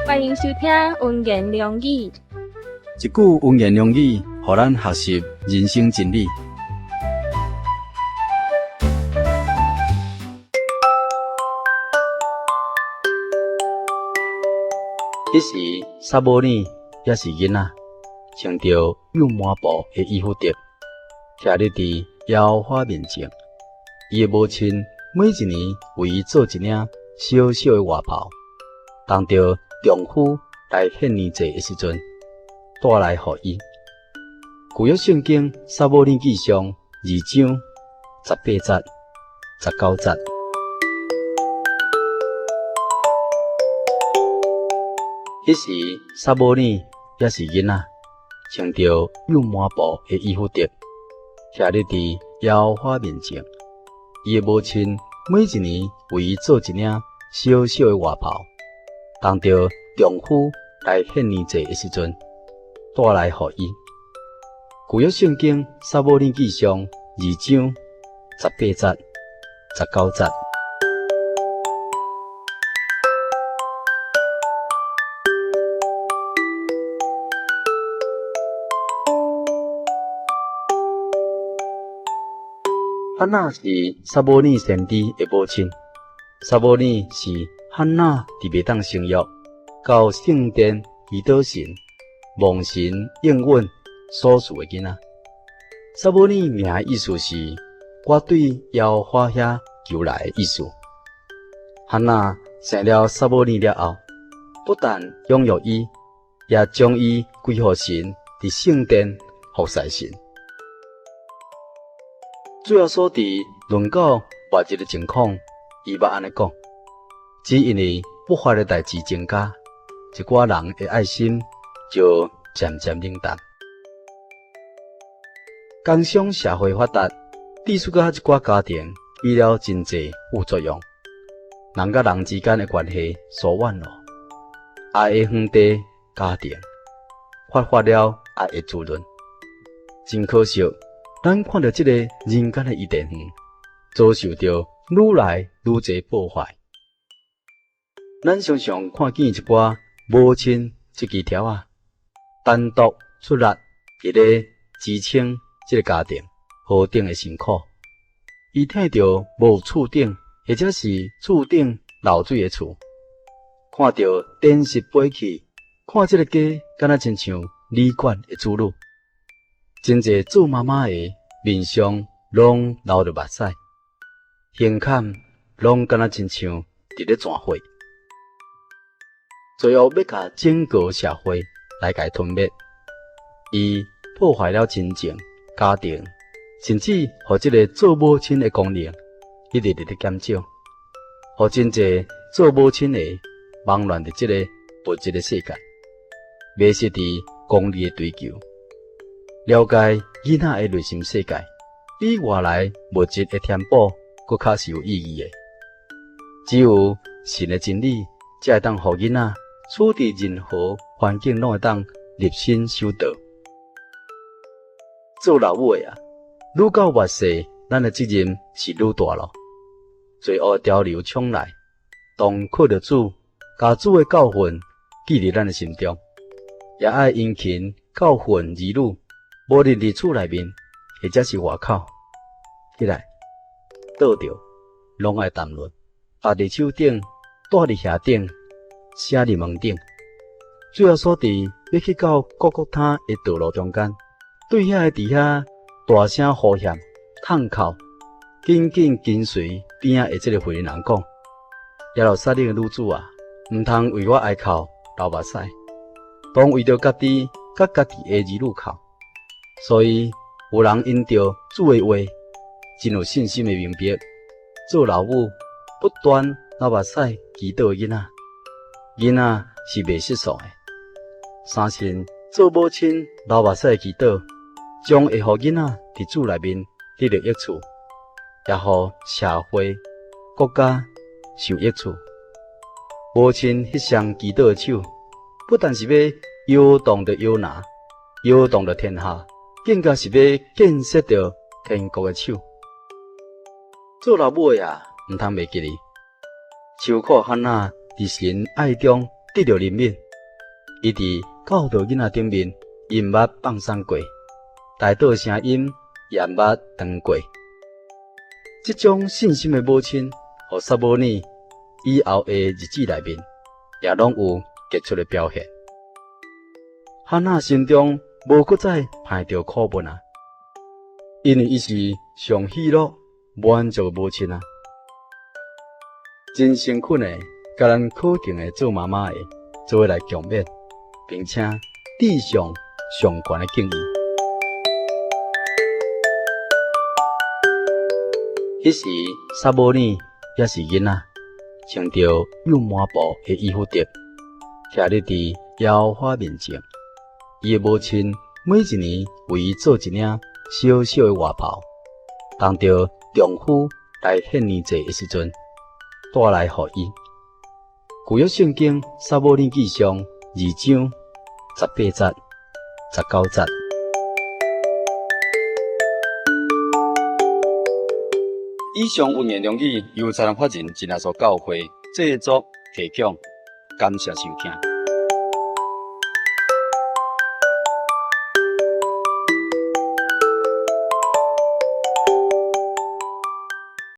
歡迎收聽溫言良語。一句溫言良語，予咱學習人生真理。彼時，撒母耳猶是囡仔，穿著幼麻布的以弗得，徛立佇耶和華面前。伊的母親每一年為伊做一領小小的外袍，當著丈夫來獻年祭的時陣，帶來予伊。舊約聖經撒母耳記上二章十八節、十九節。彼時撒母耳猶是囡仔，穿著幼麻布的以弗得，徛立佇耶和華面前。伊的母親每一年為伊做一領小小的外袍，當著丈夫來獻年祭的時陣，帶來予伊。舊約聖經撒母耳記上二章十八節、十九節。漢娜是撒母耳先知的母親。撒母耳是漢娜佇袂當生育，到聖殿祈禱神，蒙神應允所賜的囡仔。撒母耳名的意思是我對耶和華遐求來的意思。漢娜生了撒母耳了後，不但養育伊，也將伊歸予神，佇聖殿服侍神。主耶穌佇論到末日的情況，伊捌按呢講：只因為不法的代誌增加，一寡人的愛心就漸漸冷淡。工商社會發達，致使到一寡家庭起了真濟副作用，人佮人之間的關係疏遠咯，愛的園地家庭缺乏了愛的滋潤，真可惜。咱看著這个人間的伊甸園，遭受著愈來愈濟破壞。咱常常看見一寡母親這支柱仔，單獨出力佇咧支撐這个家庭何等的辛苦。伊疼著無厝頂或者是厝頂漏水的厝，看著電視飛去，看這个家敢若親像旅館的子女。真濟做媽媽的面上攏流著目屎，胸坎攏敢若親像佇咧轉火。罪惡欲共整個社會來共伊吞滅，伊破壞了親情、家庭，甚至予這个做母親的功能一直佇咧減少，予真濟做母親的茫亂佇這个物質的世界，迷失佇功利的追求。了解囡仔的內心世界，比外來物質的填補閣較是有意義的。只有神的真理，才會當予囡仔處佇任何環境，攏會當立身守道。做老母的啊，愈到末世，咱的責任是愈大囉。罪惡潮流衝來，當靠著主，共主的教訓記佇咱的心中，也愛殷勤教訓兒女。無論佇厝內面，或者是外口，起來倒著，攏愛談論。握佇手頂，帶佇額頂，寫佇門頂。主耶穌佇欲去到各各他的道路中間，對遐个佇遐大聲呼喊、痛哭，緊緊跟隨邊仔的這个婦人講：耶路撒冷的女子啊，毋通為我哀哭流目屎，當為著家己佮家己的兒女哭。所以有人因著主的話，真有信心的明白，做老母不斷流目屎祈禱的囡仔，囡仔是袂失喪的。相信做母親流目屎的祈禱，將會予囡仔佇主內面得著益處，也予社會、國家受益處。母親彼雙祈禱的手，不但是欲搖動著約拿，搖動著天下，更加是欲建設著天國的手。做老母的啊，毋通袂記得，秋苦漢娜佇神愛中得得著憐憫。伊佇教導囡仔頂面，伊毋捌放鬆過，代禱聲音也毋捌斷過。這種信心的母親，予撒母耳以後的日子內面，也攏有傑出的表現。哈娜心中無閣再盼著苦悶啊，因為伊是上喜樂滿足的母親啊，真誠懇的，共咱可敬的做媽媽的做伙來共勉，並且致上上懸的敬意。彼時撒母耳猶是囡仔，穿著幼麻布的以弗得，徛立佇耶和華面前。伊的母親每一年為伊做一領小小的外袍，當著丈夫來獻年祭的時陣，帶來予伊。舊約聖經撒母耳記上二章18節、19節。以上溫言良語由財團法人真耶穌教會製作提供，感謝收聽。